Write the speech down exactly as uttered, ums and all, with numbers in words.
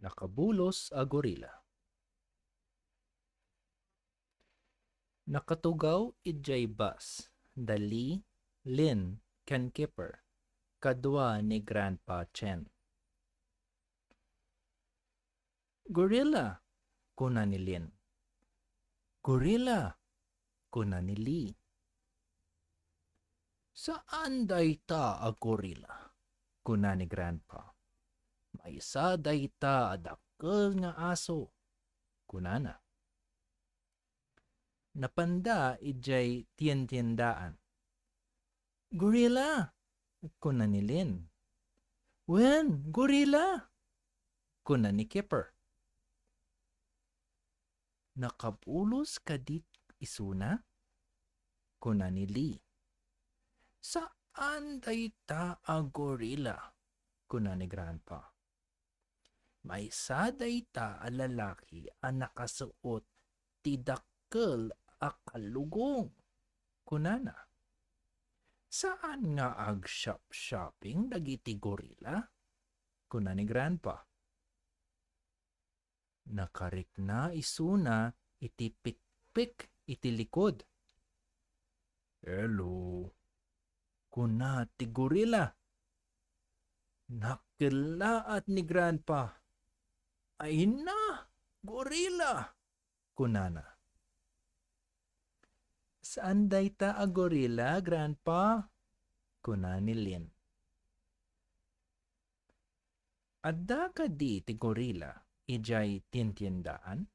Nakabulos a gorilla. Nakatugaw idiay bus da Lee, Lynn, ken Kipper, kadua ni Grandpa Chen. "Gorilla," kuna ni Lynn. "Gorilla," kuna ni Lee. "Saan dayta a gorilla," kuna ni Grandpa. "Maysa dayta a dakkel nga aso," kunana. Napanda idiay tientiendaan. "Gorilla," kuna ni Lynn. "Wen, gorilla," kuna ni Kipper. "Nakabulos kadi isuna?" kuna ni Lee. "Saan dayta a gorilla," kuna ni Grandpa. "Maysa dayta a lalaki a nakasuot ti dakkel a kalugong," kunana. "Saan nga ag-shop-shopping dagiti gorilla?" kuna ni Grandpa. Nakarikna isuna iti pikpik iti likod. "Hello," kuna ti gorilla. Nakellaat ni Grandpa. "Ay na, gorilla!" kunana. "Saan dayta a gorilla, Grandpa?" kuna ni Lynn. "Adda kadi ti gorilla idiay tientiendaan?"